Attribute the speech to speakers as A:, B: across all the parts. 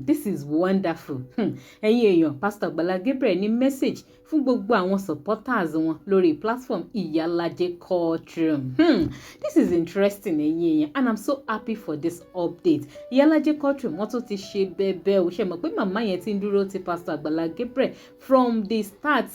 A: This is wonderful. Ẹ̀yin èèyàn, Pastor Àgbàlá Gabriel ní message fún gbogbo àwọn supporters wọn lórí platform Ìyálájé Courtroom. This is interesting, ẹ̀yin èèyàn, and I'm so happy for this update. Ìyálájé Courtroom, wọ́n tún ti ṣe bẹ́ẹ̀bẹ́ẹ̀ o. Ṣe mọ̀ pé màmá yẹn ti ń dúró ti Pastor Àgbàlá Gabriel from the start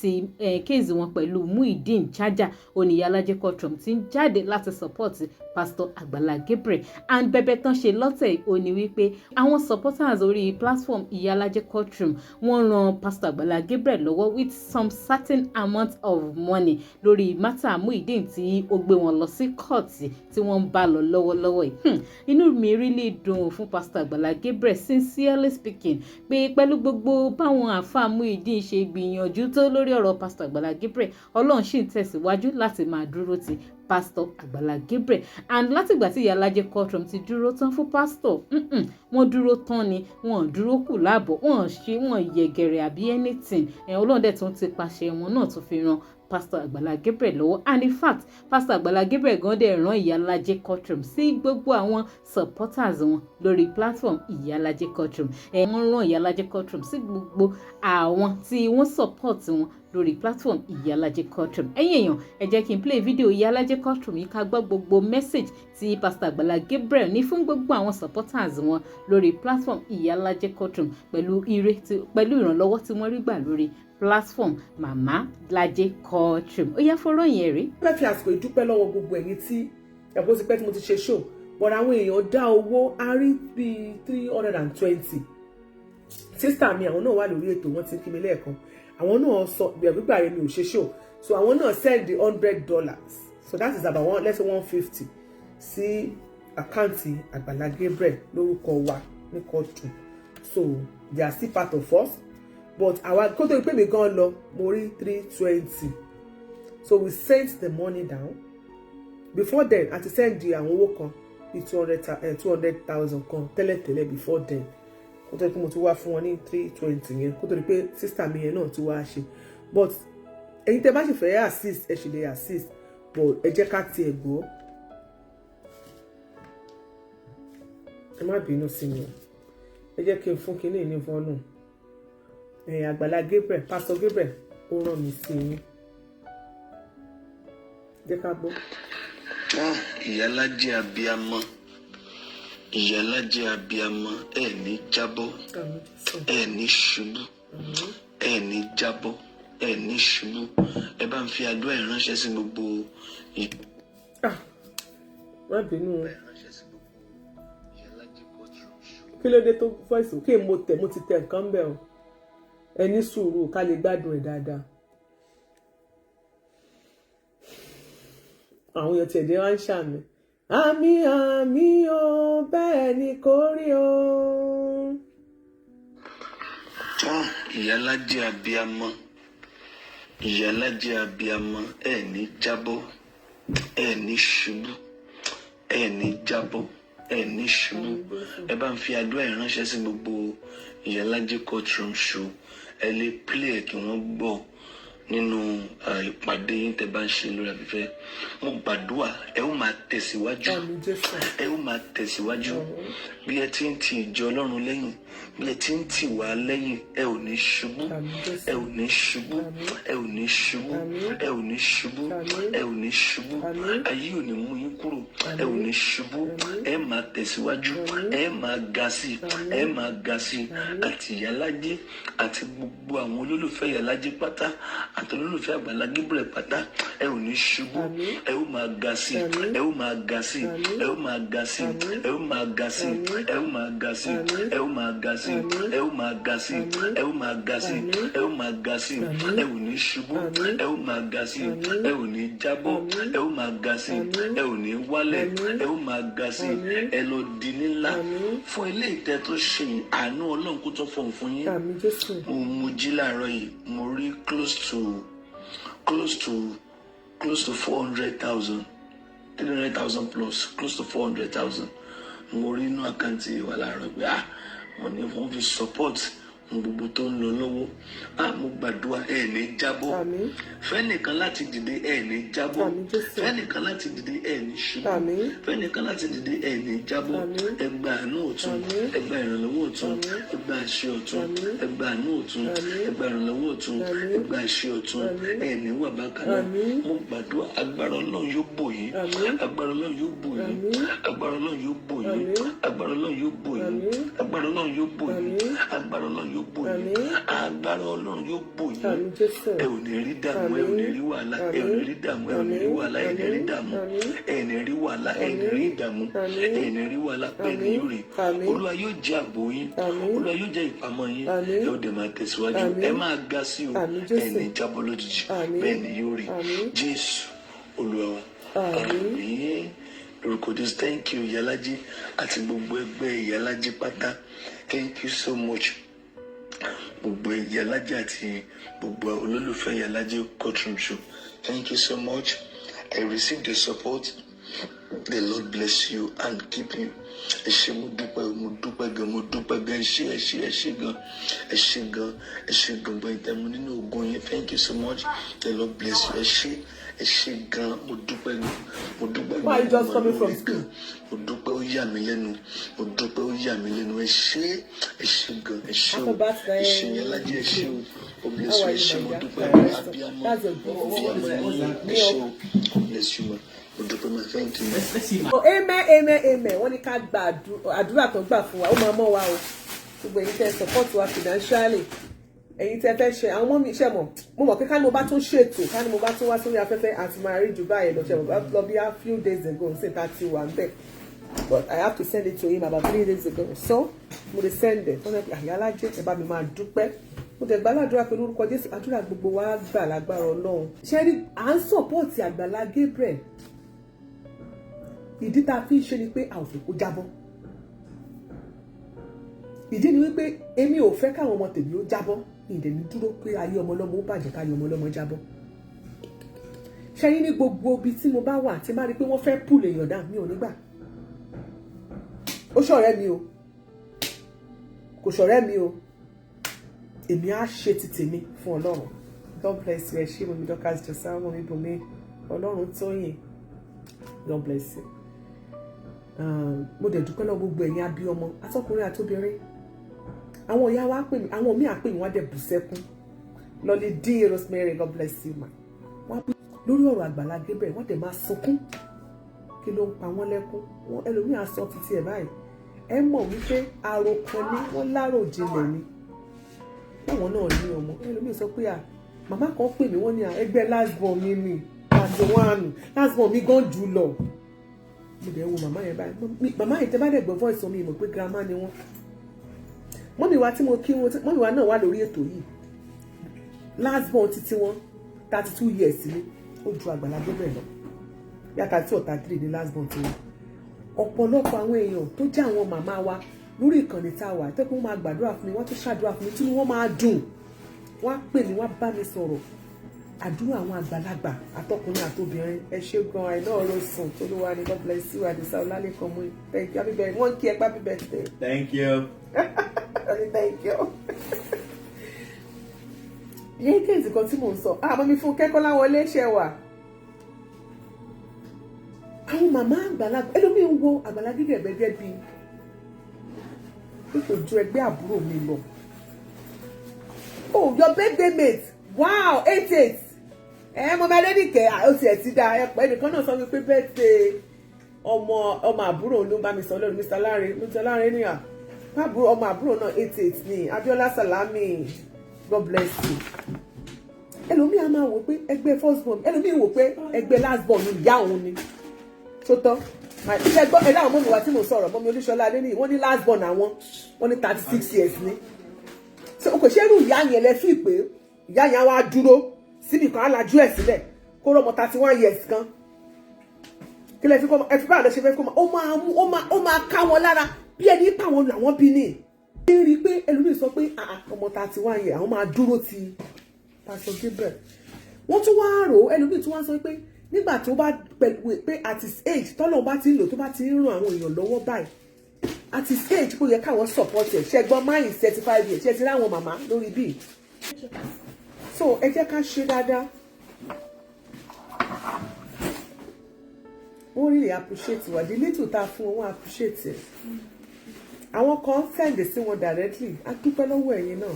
A: case wọn pẹ̀lú Muideen Chaja? Òní Ìyálájé Courtroom ti ń jáde láti support Pastor Àgbàlá Gabriel, and bẹ́bẹ́ tán ṣe lọ́tẹ̀ òní wípé àwọn supporters orí platform Ìyálájé Courtroom, wọ́n ran Pastor Àgbàlá Gabriel lọ́wọ́ with some certain amount of money lórí matter Muideen tí ó gbé wọn lọ sí kóòtù tí wọ́n ń bá lọ lọ́wọ́lọ́wọ́ yìí. Inú mi really dùn fún Pastor Àgbàlá Gabriel, sincerely speaking, pé pẹ̀lú gbogbo báwọn àáfàá Muideen ṣe gbìyànjú tó lórí ọ̀rọ̀ Pastor Àgbàlá Gabriel, Ọlọ́run sì ń tẹ̀síwájú láti máa dúró ti Pastor Àgbàlá Gabriel. And látìgbà tí Ìyálájé Courtroom ti dúró tán fún pastor, wọ́n dúró tán ni, wọ́n dúró kù láàbọ̀, wọ́n ṣe wọ́n yẹ̀gẹ̀rẹ̀ àbí anything. Ẹ̀ Ọlọ́run dẹ̀ tún ti pàṣẹ wọn náà tún fi ran Pastor Àgbàlá Gabriel lọ́wọ́. And in fact, Pastor Àgbàlá Gabriel gan dẹ̀ rán Ìyálájé Courtroom sí gbogbo àwọn supporters wọn lórí platform Ìyálájé Courtroom. Ẹ̀ wọ́n rán Ìyálájé Courtroom sí gbogbo àwọn tí wọ́n support wọn lórí platform Ìyálájé Courtroom. Ẹ̀yin èèyàn, ẹ jẹ́ kí n play video Ìyálájé Courtroom yìí, ká gbọ́ gbogbo message tí Pastor Àgbàlá Gabriel ní fún gbogbo àwọn supporters wọn lórí platform Ìyálájé Courtroom pẹ̀lú ire, pẹ̀lú ìrànlọ́wọ́ tí wọ́n rí gbà lórí platform Màmá Lájé Courtroom. Ó yá, fọ́nrán yẹn rí.
B: Fẹ́ fi àsìkò ìdúpẹ́ lọ́wọ́ gbogbo ẹ̀yin tí ẹ̀kọ́ ti pẹ́ tí mo ti ṣe show, but àwọn èèyàn dá owó, a rí bíi 320. Sister mi, àwọn náà wà lórí ètò, wọn ti kí mi lẹ́ẹ̀kan. Àwọn náà sọ gbígbà rẹ mi ò ṣe show, so àwọn náà send $100, so that is about one, let's say 150, sí account Àgbàlá Gabriel lórúkọ wa ní kóòtù. So they are still part of us, but àwa kó tó pé mi gan lọ, mo rí 320, so we sent the money down. Before then, a ti send àwọn owó kan bíi 200,000 kan tẹ́lẹ̀tẹ́lẹ̀ before then, kó tó di pé mo ti wá fún wọn ní 320 yẹn, kó tó di pé sister mi yẹn náà ti wá ṣe. But ẹ̀yin tẹ́ bá sì fẹ́ assist, ẹ sì lè assist, but ẹ jẹ́ ká tiẹ̀ gbọ́. Ẹ má bínú sí mi, ẹ jẹ́ kí n fún kinní ní volume. Àgbàlá Gabriel, Pastor Gabriel, ó rán mi sí yín, jẹ́ ká gbọ́.
C: Ìyálájé abiyamọ, Ìyálájé abiyamọ, ẹ ní jábọ́, ẹ ní ṣubú, ẹ ní jábọ́, ẹ ní ṣubú. Ẹ bá ń fi àdúrà ìránṣẹ́ sí gbogbo.
B: Má bínú o, kí ló dé tó voice kí mo tẹ̀? Mo ti tẹ̀ nǹkan bẹ́ẹ̀ o. Ẹ ní sùúrù ká lè gbádùn ẹ̀ dáadáa. Àwọn èèyàn tiẹ̀ dé wá ń ṣàmì, àmín àmín o, bẹ́ẹ̀ ni kò rí o.
C: Ìyálájé abiyamọ, Ìyálájé abiyamọ, ẹ ní jábọ́, ẹ ní ṣubú, ẹ ní jábọ́, ẹ ní ṣubú. Ẹ bá ń fi àdúrà ìránṣẹ́ sí gbogbo Ìyálájé Courtroom show. Ẹ lè play ẹ kí wọ́n gbọ́ nínú ìpàdé yín tẹ́ bá ń ṣe lórí afẹ́fẹ́. Mo gbàdúrà, ẹ ó máa tẹ̀síwájú, ẹ ó máa tẹ̀síwájú. Bí ẹ ti ń ti ìjọ Ọlọ́run lẹ́yìn, bí ẹ ti ń tì wá lẹ́yìn, ẹ ò ní ṣubú, ẹ ò ní ṣubú, ẹ ò ní ṣubú, ẹ ò ní ṣubú, ẹ ò ní ṣubú. Ayé ò ní mú yín kúrò, ẹ ò ní ṣubú. Ẹ máa tẹ̀síwájú, ẹ máa ga sí, ẹ máa ga sí. Àti Ìyálájé àti gbogbo àwọn olólùfẹ́ Ìyálájé pátá àti olólùfẹ́ Àgbàlá Gabriel pátá, ẹ ò ní ṣubú, ẹ ó máa ga sí, ẹ ó máa ga sí, ẹ ó máa ga sí, ẹ ó máa ga sí, ẹ ó máa ga sí, ẹ ó máa ga sí, ẹ ó máa ga sí, ẹ ó máa ga sí, ẹ ó máa ga sí. Ẹ ò ní ṣubú, ẹ ó máa ga sí, ẹ ò ní jábọ́, ẹ ó máa ga sí, ẹ ò ní wálẹ̀, ẹ ó máa ga sí. Ẹ lọ di nílá fún ilé ìtẹ́ tó ṣe. Àánú Ọlọ́run kó tó fọ̀hún fún yín. Mo jí láàárọ̀ yìí, mo rí close to 400,000, 300,000 plus, close to 400,000 mo rí inú account wa láàárọ̀ pé, ah, mo ní wọ́n fi support. Ohun gbogbo tó ń lọ lọ́wọ́ á, mo gbàdúrà, ẹ ní jábọ́.
B: Àmín.
C: Fẹ́nìkan láti dìde, ẹ ní jábọ́.
B: Àmín, Jésù.
C: Fẹ́nìkan láti dìde, ẹ ní ṣubú.
B: Àmín.
C: Fẹ́nìkan láti dìde, ẹ ní jábọ́.
B: Àmín.
C: Ẹ gba àánú ọ̀tun.
B: Àmín.
C: Ẹ gba ìrànlọ́wọ́ ọ̀tun.
B: Àmín.
C: Ẹ gba àṣẹ ọ̀tun.
B: Àmín.
C: Ẹ gba àánú ọ̀tun.
B: Àmín.
C: Ẹ gba ìrànlọ́wọ́ ọ̀tun.
B: Àmín.
C: Ẹ gba àṣẹ ọ̀tun.
B: Àmín.
C: Ẹ ní wà bákan náà.
B: Àmín.
C: Mo gbàdúrà, agbára Ọlọ́run yóò bò yín.
B: Àmín.
C: Agbára Ọlọ́run yóò bò yín.
B: Àmín.
C: Agbára Ọlọ́run yóò bò yín.
B: Àmín.
C: Agbára Ọlọ́run yóò bò yín.
B: Àmín.
C: Agbára Ọlọ́run yóò bò yín.
B: Àmín.
C: Agbára Ọlọ́run yóò bò yín.
B: Àmín.
C: Agbára Ọlọ́run yóò bò yín.
B: Àmín, Jésù.
C: Ẹ ò ní rí dààmú, ẹ ò ní rí wàhálà, ẹ ò ní rí dààmú, ẹ ò ní rí wàhálà, ẹ ní rí dààmú, ẹ ní rí wàhálà, ẹ ní rí ìdààmú,
B: Àmín.
C: ẹ ní rí wàhálà. Bẹ́ẹ̀ ni yóò rí.
B: Àmín.
C: Olúwa yóò jẹ́ ààbò yín.
B: Àmín.
C: Olúwa yóò jẹ́ ìpamọ́ yín.
B: Àmín.
C: Ẹ ó dẹ̀ máa tẹ̀síwájú.
B: Àmín.
C: Ẹ máa ga sí o.
B: Àmín,
C: Ẹ
B: Jésù.
C: ní jábọ́ lójijì.
B: Àmín.
C: Bẹ́ẹ̀ ni yóò rí.
B: Àmín.
C: Jésù Olúwa wa.
B: Àmín.
C: Àmín lórúkọ Jésù. Thank you, Ìyálájé àti gbogbo ẹgbẹ́ Ìyálájé pátá. Thank you so much, gbogbo Ìyálájé àti gbogbo olólùfẹ́ Ìyálájé Courtroom Show. Thank you so much. I received the support. The Lord bless you and keep you. Ẹ ṣé, mo dúpẹ́, mo dúpẹ́ gan, mo dúpẹ́ gan. Ẹ ṣé, ẹ ṣé, ẹ ṣé gan, ẹ ṣé gan, ẹ ṣé gan. Gbọ́n ìtẹ̀mú nínú ògùn yín. Thank you so much. The Lord bless you. Ẹ ṣé, ẹ ṣé gan, mo dúpẹ́ gan, mo dúpẹ́ gan.
B: Why are you just coming from school?
C: Mo dúpẹ́, ó yà mí lẹ́nu. Mo dúpẹ́, ó yà mí lẹ́nu. Ẹ ṣé, ẹ ṣé gan, ẹ ṣé o.
B: Happy birthday.
C: Ẹ ṣé, Ìyálájé, ẹ ṣé o. God bless
B: How
C: you.
B: are
C: Ẹ
B: you,
C: ṣé,
B: my
C: mo
B: dear?
C: dúpẹ́. Abiyamọ,
B: That's your beautiful.
C: abiyamọ ni ẹ ṣé o. God bless you, ma. Mo dúpẹ́, ma. Thank you, ma.
D: Let's see, ma.
B: Oh, amen, amen, amen. Wọ́n ní ká gba àdúrà tó gbà fún wa, ó máa mọ́ wa o. Gbogbo ẹ̀yin tẹ́ support wa financially, ẹ̀yin tẹ́ fẹ́ ṣe àwọn ọmọ mi iṣẹ́ mọ̀, mo mọ̀ pé ká ní mo bá tún ṣètò, ká ní mo bá tún wá sórí afẹ́fẹ́ àti máa rí jù báyìí lọ. Ṣe mo bá lọ bí a few days ago ṣe ta ti wà ń bẹ̀, but I have to send it to him about 3 days ago, so mo lè send it. Wọ́n ní Àyálájẹ́, ẹ bá mi máa dúpẹ́. Mo tẹ̀ gbàládùra pẹ̀lú orúkọ Jésù, àdúrà gbogbo wa gbà lágbára Ọlọ́run. Ṣé rí, à ń support Àgbàlá Gabriel. Ìdí tá a fi ń ṣe ni pé a ò fẹ́ kó jábọ́. Ìdí ni wípé èmi ò fẹ́ káwọn ọmọ tèmi ó jábọ́. Ìdè ní dúró pé ayé ọmọ ọlọ́mọ ó bàjẹ́, káyé ọmọ ọlọ́mọ jábọ́. Ṣẹ́yìn ní gbogbo ibi tí mo bá wà, tí má rí i pé wọ́n fẹ́ pull èèyàn dá, mi ò ní gbà. Ó ṣọ̀rẹ́ mi o, kò ṣọ̀rẹ́ mi o, èmi á ṣe ti tèmi fún Ọlọ́run. God bless you. Ẹ ṣé, mummy Dorcas Joseph, mummy Bùnmi Ọlọ́run Tóyìn, God bless you. Mo dẹ̀ dúpẹ́ lọ́wọ́ gbogbo ẹ̀yin abiyamọ, atọ́kùnrin àtobìnrin. Àwọn ìyá wa pè mí, àwọn míì àpè mí, wọ́n á dẹ̀ bù sẹ́kún. Lọ́lẹ̀ dé Rosemary, God bless you, ma. Wọ́n á pè lórí ọ̀rọ̀ Àgbàlá Gabriel, wọ́n dẹ̀ máa sunkún. Kí ló ń pa wọ́n lẹ́kún? Wọ́n ẹlòmíì á sọ títí ẹ̀ báyìí, ẹ mọ̀ wípé àròkàn ni wọ́n, láròjinlẹ̀ ni báwọn náà ní ọmọ. Ẹlòmíì sọ pé à, màmá kan pè mí, wọ́n ní à, ẹgbẹ́ last born mi ni, 31, last born mi gan jù lọ. Mo dẹ̀ wo màmá yẹn báyìí. Màmá yẹn, tẹ́ bá dẹ̀ gbọ́ voice mi, mọ̀ pé grandma ni wọ́n. Mummy wa tí mo kí wọn, mummy wa náà wà lórí ètò yìí. Last born títí wọn, 32 years ni, ó ju Àgbàlá Gabriel lọ. Yàtọ̀ tí ọ̀tá three ní last born tiwọn. Ọ̀pọ̀lọpọ̀ àwọn èèyàn tó jẹ́ àwọn màmá wa lórí ìkànnì tá a wà tẹ́kun, wọ́n máa gbàdúrà fún mi, wọ́n tún ṣàdúrà fún mi, tí wọ́n máa dùn. Wọ́n á pè mí, wọ́n á bá mi sọ̀rọ̀. Àdúrà àwọn àgbàlagbà, àtọkùnrin àtobìnrin, ẹ ṣé gan. Àìná ọ̀rọ̀ sùn tolúwa ni. God bless you. Àdìsá Ọlálẹ́kan mú, thank you. Happy birthday. Wọ́n kí ẹ pa happy birthday.
D: Thank you.
B: Thank you. Yẹ́n kéèsì kan tí mò ń sọ, àmọ́ mi fún kẹ́kọ̀ọ́ láwọlé ṣe wà. Àwọn màmá àgbàlagbà, ẹlòmíín ń wo Àgbàlá Gabriel gẹ́gẹ́ bíi pé kò ju ẹgbẹ́ àbúrò mi lọ. Oh, your birthday mate, wow, 88. Ẹ mọ ọmọ Adédìkẹ́, ó tiẹ̀ ti da ẹ pẹ́. Ẹnìkan náà sọ wípé birthday ọmọ ọmọ àbúrò ló ń bá mi sọ lórí Mr. Lanre. Mr. Lanre ní à àbúrò, ọmọ àbúrò náà 88 ní. Abiola Salami, God bless you. Ẹlòmíì á máa wò pé ẹgbẹ́ first born, ẹlòmíì wò pé ẹgbẹ́ last born ni ìyá òun ni tó tọ́. Ṣe gbọ́ ẹ̀dá àwọn mummy wa tí mo sọ̀rọ̀, mummy Olúṣọlá Adéníyì, wọ́n ní last born àwọn, wọ́n ní 36 years ni. So kò ṣe irú ìyá yẹn lẹ fi pé ìyá yẹn á wá dúró síbi kan, á lajú ẹ̀ sílẹ̀ kó rọ́mọ 31 years kan? Kí lẹ fi kọ́ ẹ fi báà lọ ṣe fẹ́ kó ó máa mú ó máa ká wọn lára bí ẹni pa àwọn làwọn bí ní. Ṣé rí i pé ẹlòmíì sọ pé ọmọ 31 years, àwọn máa dúró ti Pastor Gabriel? Wọ́n tún wá rò ó, ẹlòmíì tún wá sọ pé nígbà tó bá pẹ̀lú pé at his age, tọ́lọ́run bá ti ń lò, tó bá ti ń ràn àwọn èèyàn lọ́wọ́ báyìí. Àti stage kó yẹ káwọn support ẹ̀. Ṣe gbọ́n máyì 35 years, ṣe ti ráwọn màmá lórí bíi? So ẹ jẹ́ ká ṣe dáadáa. Wọ́n really appreciate wa. The little tá a fún wọn, wọ́n appreciate ẹ̀. Àwọn kan send sí wọn directly. A dúpẹ́ lọ́wọ́ ẹ̀yin náà.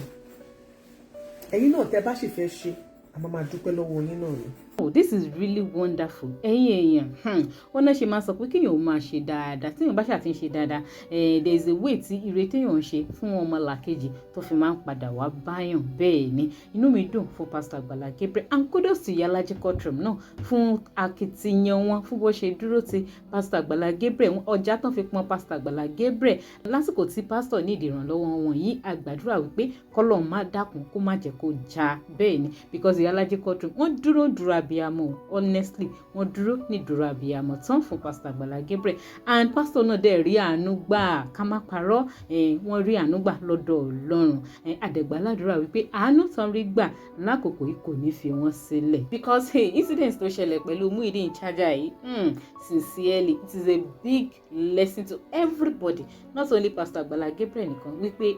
B: Ẹ̀yin náà, tẹ́ bá sì fẹ́ ṣe, a máa máa dúpẹ́ lọ́wọ́ yín náà ni.
A: Oh, this is really wonderful. Ẹ̀yin èèyàn, wọ́n náà ṣe máa sọ pé kéèyàn ó máa ṣe dáadáa. Téèyàn bá ṣáà ti ń ṣe dáadáa, there is a way tí ire téèyàn ń ṣe fún ọmọlàkejì tó fi máa ń padà wá báyàn. Bẹ́ẹ̀ ni, inú mi dùn fún Pastor Àgbàlá Gabriel, and kudos to Iyalaje Courtroom náà fún akitiyan wọn, fún bó ṣe dúró ti Pastor Àgbàlá Gabriel. Ọjà tán fi pọn Pastor Àgbàlá Gabriel lásìkò tí pastor ní ìdìrànlọ́wọ́ wọn yìí, àgbàdúrà wípé kọ́lọ́run má dákun kó má jẹ́ kó já. Bẹ́ẹ̀ ni, because Iyalaje Courtroom, wọ́n dúró dúró abiyamọ. Honestly, wọ́n dúró ní dúró abiyamọ tán fún Pastor Àgbàlá Gabriel, and pastor náà dẹ̀ rí àánú gbà. Ká má parọ́, wọ́n rí àánú gbà lọ́dọ̀ Ọlọ́run. Àdẹ̀gbàládùúrà wípé àánú tán rí gbà lákòókò yìí kò ní fi wọ́n sílẹ̀, because hey, incident tó ṣẹlẹ̀ pẹ̀lú Muyideen Chaja yìí, sincerely, it is a big lesson to everybody, not only Pastor Àgbàlá Gabriel nìkan, wípé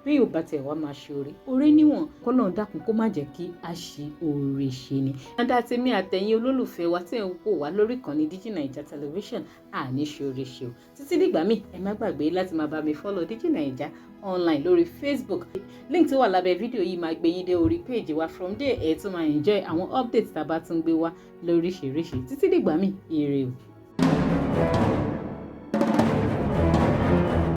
A: bí yóò bá tẹ̀ wá máa ṣe oore, oore níwọ̀n. Kọ́lọ́run dákun kó má jẹ́ kí a ṣe oore ṣe ni. Dáadáa tèmi àtẹ̀yin olólùfẹ́ wa tí ẹ̀ ń wò wá lórí ìkànnì Digi Naija Television, àní ṣe oore ṣe o. Títí dìgbà míì, ẹ má gbàgbé láti máa bá mi follow Digi Naija Online lórí Facebook. Link tó wà lábẹ́ fídíò yìí máa gbé yín dé orí page wa. From there, ẹ tún máa enjoy àwọn updates tá a bá tún gbé wá lóríṣiríṣi. Títí dìgbà míì, ire o.